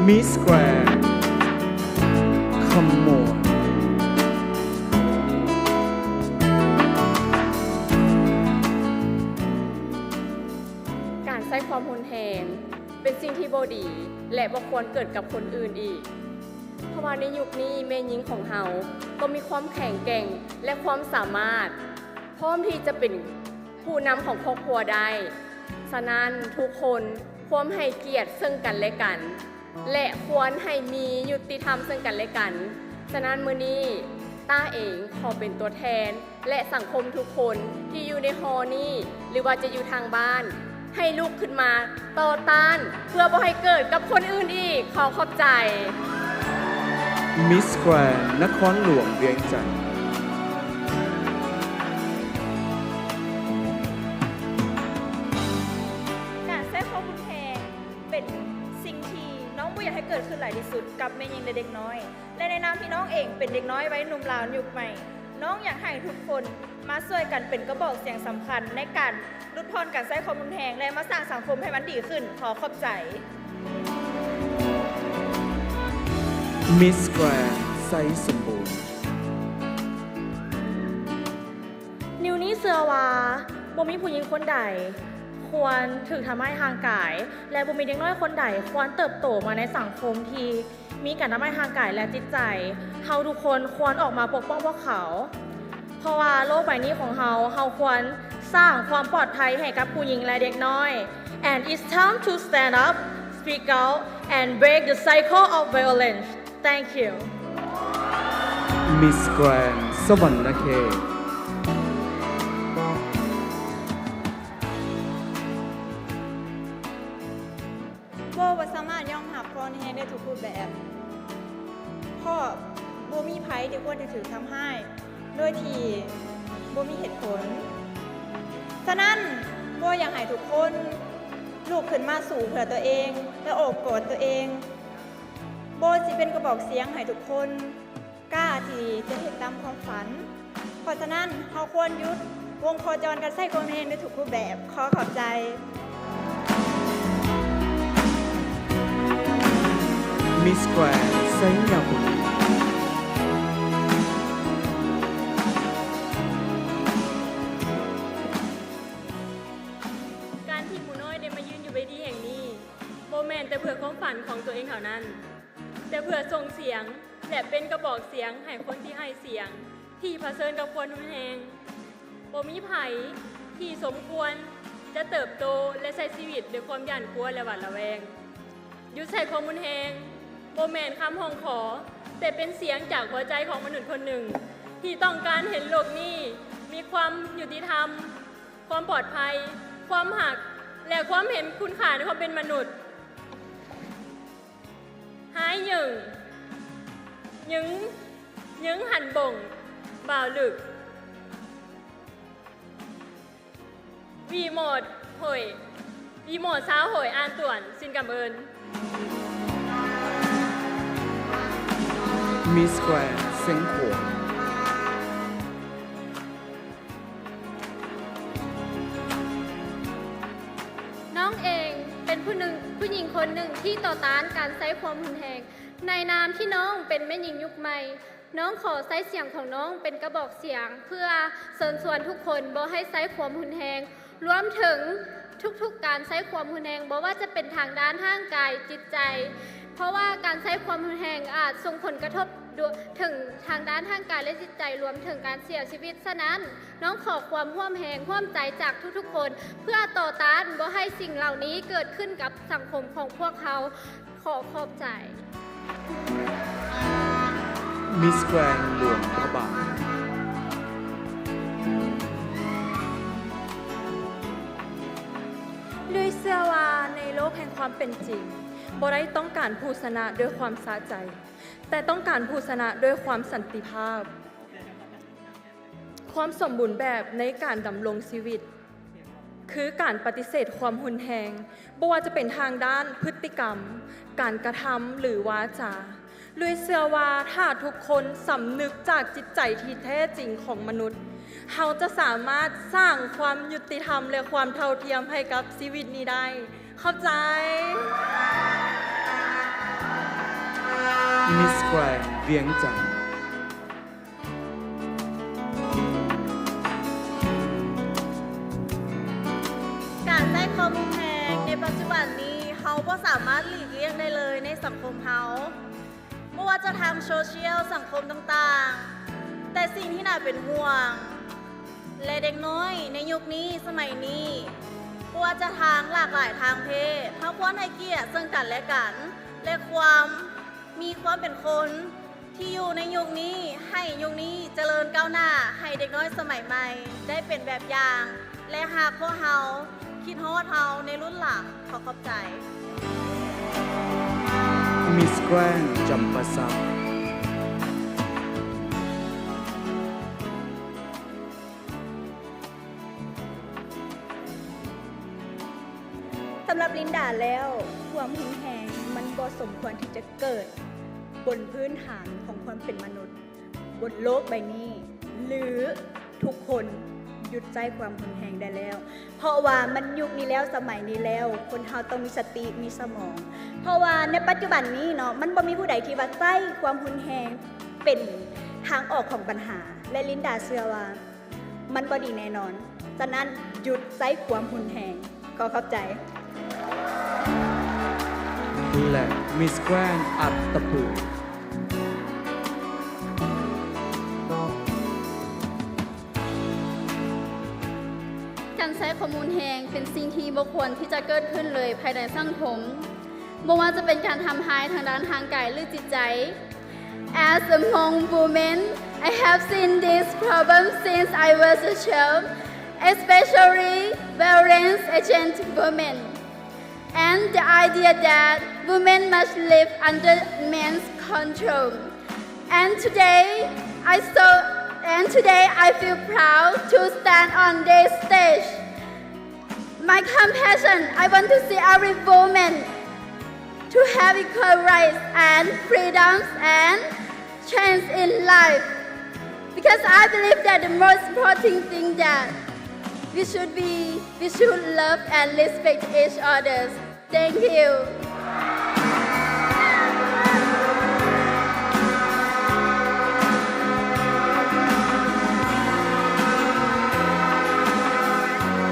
Miss Grand ຂະມວນ ການໃຊ້ຄວາມຮຸນແຮງເປັນສິ່ງທີ່ບໍ່ດີ ແລະ ບໍ່ຄວນເກີດກັບຄົນອື່ນອີກ, ເພາະວ່າໃນຍຸກນີ້ແມ່ຍິງຂອງເຮົາກໍມີຄວາມແຂງແກ່ງ ແລະ ຄວາມສາມາດ ພ້ອມທີ່ຈະເປັນຜູ້ນຳຂອງຄອບຄົວໄດ້. ສະນັ້ນ, ທຸກຄົນຄວນໃຫ້ກຽດເຊິ່ງກັນແລະກັນ ແລະ ຄວນໃຫ້ມີຍຸຕິທຳເຊິ່ງກັນແລະກັນ. ສະນັ້ນ, ມື້ນີ້ຕ້າເອງຂໍເປັນຕົວແທນ ແລະ ສັງຄົມທຸກຄົນທີ່ຢູ່ໃນຫໍນີ້ ຫຼືວ່າຈະຢູ່ທາງບ້ານ ໃຫ້ລຸກຂຶ້ນມາຕໍ່ຕ້ານ ເພື່ອບໍ່ໃຫ້ເກີດກັບຄົນອື່ນອີກ. ຂໍຂອບໃຈ. Miss Grand ນະຄອນຫຼວງວຽງຈັນ. ການໃຊ້ຄວາມຮຸນແຮງເປັນສິ່ງທີ່ນ້ອງບໍ່ຢາກໃຫ້ເກີດຂຶ້ນຫຼາຍທີ່ສຸດກັບແມ່ຍິງ ແລະ ເດັກນ້ອຍ. ແລະ ໃນນາມທີ່ນ້ອງເອງເປັນເດັກນ້ອຍໄວໜຸ່ມລາວຍຸກໃໝ່, ນ້ອງຢາກໃຫ້ທຸກຄົນມາຊ່ວຍກັນເປັນກະບອກສຽງສຳຄັນໃນການຫຼຸດຜ່ອນການໃຊ້ຄວາມຮຸນແຮງ ແລະ ມາສ້າງສັງຄົມໃຫ້ມັນດີຂຶ້ນ. ຂໍຂອບໃຈ. Miss Grand ໄຊສົມບູນ. ນິວນີ້ເຊື່ອວ່າບໍ່ມີຜູ້ຍິງຄົນໃດຄວນຖືກທຳຮ້າຍຮ່າງກາຍ ແລະ ບໍ່ມີເດັກນ້ອຍຄົນໃດຄວນເຕີບໂຕມາໃນສັງຄົມທີ່ມີການທຳຮ້າຍຮ່າງກາຍ ແລະ ຈິດໃຈ. ເຮົາທຸກຄົນຄວນອອກມາປົກປ້ອງພວກເຂົາ ເພາະວ່າໂລກໃບນີ້ຂອງເຮົາ, ເຮົາຄວນສ້າງຄວາມປອດໄພໃຫ້ກັບຜູ້ຍິງ ແລະ ເດັກນ້ອຍ. And it's time to stand up, speak out, and break the cycle of violence. Thank you. Miss Grand ສະຫວັນນະເຂດ. ໂບບໍ່ສາມາດຍອມຮັບຄວາມຮຸນແຮງໄດ້ທຸກຮູບແບບ, ເພາະບໍ່ມີໃຜທີ່ຄວນຈະຖືກທຳຮ້າຍໂດຍທີ່ບໍ່ມີເຫດຜົນ. ສະນັ້ນ, ໂບຢາກໃຫ້ທຸກຄົນລຸກຂຶ້ນມາສູ້ເພື່ອຕົວເອງ ແລະ ໂອບກອດຕົວເອງ. ໂບຊິເປັນກະບອກສຽງໃຫ້ທຸກຄົນ ກ້າທີ່ຈະເຮັດຕາມຄວາມຝັນ. ເພາະສະນັ້ນ, ເຮົາຄວນຢຸດວົງໂຄຈອນການໃຊ້ຄວາມຮຸນແຮງໃນທຸກຮູບແບບ. ຂໍຂອບໃຈ. Miss Grand ໄຊຍະບູລີ. ການທີ່ໝູນ້ອຍໄດ້ມາຢືນຢູ່ເວທີແຫ່ງນີ້ ບໍ່ແມ່ນແຕ່ເພື່ອຄວາມຝັນຂອງຕົວເອງເທົ່ານັ້ນ, ແຕ່ເພື່ອສົ່ງສຽງ ແລະ ເປັນກະບອກສຽງໃຫ້ຄົນທີ່ໄຮ້ສຽງ, ທີ່ຜະເຊີນກັບຄວາມຮຸນແຮງ. ບໍ່ມີໃຜທີ່ສົມຄວນຈະເຕີບໂຕ ແລະ ໃຊ້ຊີວິດດ້ວຍຄວາມຢ້ານກົວ ແລະ ຫວາດລະແວງ. ຢຸດໃຊ້ຄວາມຮຸນແຮງບໍ່ແມ່ນຄຳຮ້ອງຂໍ, ແຕ່ເປັນສຽງຈາກຫົວໃຈຂອງມະນຸດຄົນໜຶ່ງ ທີ່ຕ້ອງການເຫັນໂລກນີ້ມີຄວາມຍຸຕິທຳ, ຄວາມປອດໄພ, ຄວາມຮັກ ແລະ ຄວາມເຫັນຄຸນຄ່າໃນຄວາມເປັນມະນຸດ. ຮາຍເຢິງ, ຍິງ, ຍິງຫັນບົ່ງ, ບ່າວລຶກ, ວີໝໍດໂຫຍ, ວີໝໍດຊາວໂຫຍ ອານຕວນ, ຊິນກຳເອີນ. Miss Grand ຊຽງຂວາງ. ນ້ອງເອງເປັນຜູ້ໜຶ່ງ, ຜູ້ຍິງຄົນໜຶ່ງທີ່ຕໍ່ຕ້ານການໃຊ້ຄວາມຮຸນແຮງ. ໃນນາມທີ່ນ້ອງເປັນແມ່ຍິງຍຸກໃໝ່, ນ້ອງຂໍໃຊ້ສຽງຂອງນ້ອງເປັນກະບອກສຽງ ເພື່ອເຊີນຊວນທຸກຄົນບໍ່ໃຫ້ໃຊ້ຄວາມຮຸນແຮງ, ລວມເຖິງທຸກໆການໃຊ້ຄວາມຮຸນແຮງ, ບໍ່ວ່າຈະເປັນທາງດ້ານຮ່າງກາຍ, ຈິດໃຈ, ເພາະວ່າການໃຊ້ຄວາມຮຸນແຮງອາດສົ່ງຜົນກະທົບ ເຖິງທາງດ້ານຮ່າງກາຍ ແລະ ຈິດໃຈ, ລວມເຖິງການເສຍຊີວິດ. ສະນັ້ນ, ນ້ອງຂໍຄວາມຮ່ວມແຮງຮ່ວມໃຈຈາກທຸກໆຄົນ ເພື່ອຕໍ່ຕ້ານບໍ່ໃຫ້ສິ່ງເຫຼົ່ານີ້ເກີດຂຶ້ນກັບສັງຄົມຂອງພວກເຮົາ. ຂໍຂອບໃຈ. Miss Grand ຫຼວງພະບາງ. ລຸຍເຊື່ອວ່າໃນໂລກແຫ່ງຄວາມເປັນຈິງ ບໍ່ໄດ້ຕ້ອງການຜູ້ຊະນະດ້ວຍຄວາມສະໃຈ, ແຕ່ຕ້ອງການຜູ້ຊະນະດ້ວຍຄວາມສັນຕິພາບ. ຄວາມສົມບູນແບບໃນການດຳລົງຊີວິດ ຄືການປະຕິເສດຄວາມຮຸນແຮງ, ບໍ່ວ່າຈະເປັນທາງດ້ານພຶດຕິກຳ, ການກະທຳ ຫຼື ວາຈາ. ລຸຍເຊື່ອວ່າຖ້າທຸກຄົນສຳນຶກຈາກຈິດໃຈທີ່ແທ້ຈິງຂອງມະນຸດ, ເຮົາຈະສາມາດສ້າງຄວາມຍຸຕິທຳ ແລະ ຄວາມເທົ່າທຽມໃຫ້ກັບຊີວິດນີ້ໄດ້. ຂອບໃຈ. Miss Grand ວຽງຈັນ. ການໃຊ້ຄວາມຮຸນແຮງໃນປັດຈຸບັນນີ້ ເຮົາບໍ່ສາມາດຫຼີກລ່ຽງໄດ້ເລີຍໃນສັງຄົມເຮົາ. ບໍ່ວ່າຈະທາງໂຊຊຽວ, ສັງຄົມຕ່າງໆ, ແຕ່ສິ່ງທີ່ໜ້າເປັນຫ່ວງ ແລະ ເດັກນ້ອຍໃນຍຸກນີ້ສະໄໝນີ້ ບໍ່ວ່າຈະທາງຫຼາກຫຼາຍທາງເພດ, ເຮົາຄວນໃຫ້ກຽດເຊິ່ງກັນແລະກັນ ແລະ ຄວາມ ມີຄວາມເປັນຄົນທີ່ຢູ່ໃນຍຸກນີ້, ໃຫ້ຍຸກນີ້ຈະເລີນກ້າວໜ້າ, ໃຫ້ເດັກນ້ອຍສະໄໝໃໝ່ໄດ້ເປັນແບບຢ່າງ ແລະ ຫາກພວກເຮົາຄິດຮອດເຮົາໃນລຸ້ນຫຼັງ. ຂໍຂອບໃຈ. Miss Grand ຈຳປາສັກ. ສຳລັບລິນດາແລ້ວ, ຄວາມຮຸນແຮງມັນບໍ່ສົມຄວນທີ່ຈະເກີດບົນພື້ນຖານຂອງຄວາມເປັນມະນຸດບົນໂລກໃບນີ້ ຫຼື ທຸກຄົນຢຸດໃຊ້ຄວາມຮຸນແຮງໄດ້ແລ້ວ, ເພາະວ່າມັນຍຸກນີ້ແລ້ວ, ສະໄໝນີ້ແລ້ວ, ຄົນເຮົາຕ້ອງມີສະຕິ, ມີສະໝອງ, ເພາະວ່າໃນປັດຈຸບັນນີ້ເນາະ, ມັນບໍ່ມີຜູ້ໃດທີ່ວ່າໃຊ້ຄວາມຮຸນແຮງເປັນທາງອອກຂອງບັນຫາ, ແລະ ລິນດາເຊື່ອວ່າ ມັນບໍ່ດີແນ່ນອນ. ສະນັ້ນ, ຢຸດໃຊ້ຄວາມຮຸນແຮງ. ຂໍຂອບໃຈ. ແລະ Miss Grand ອັດຕະປື. ການໃຊ້ຄວາມຮຸນແຮງເປັນສິ່ງທີ່ບໍ່ຄວນທີ່ຈະເກີດຂຶ້ນເລີຍພາຍໃນສັງຄົມ, ບໍ່ວ່າຈະເປັນການທຳຮ້າຍທາງດ້ານຮ່າງກາຍ ຫຼື ຈິດໃຈ. As a Hmong woman, I have seen this problem since I was a child, especially violence against women, and the idea that women must live under men's control. And today, I so, and today I feel proud to stand on this stage. My compassion, I want to see every woman to have equal rights and freedoms and chance in life. Because I believe that the most important thing that we should be, we should love and respect each other. Thank you.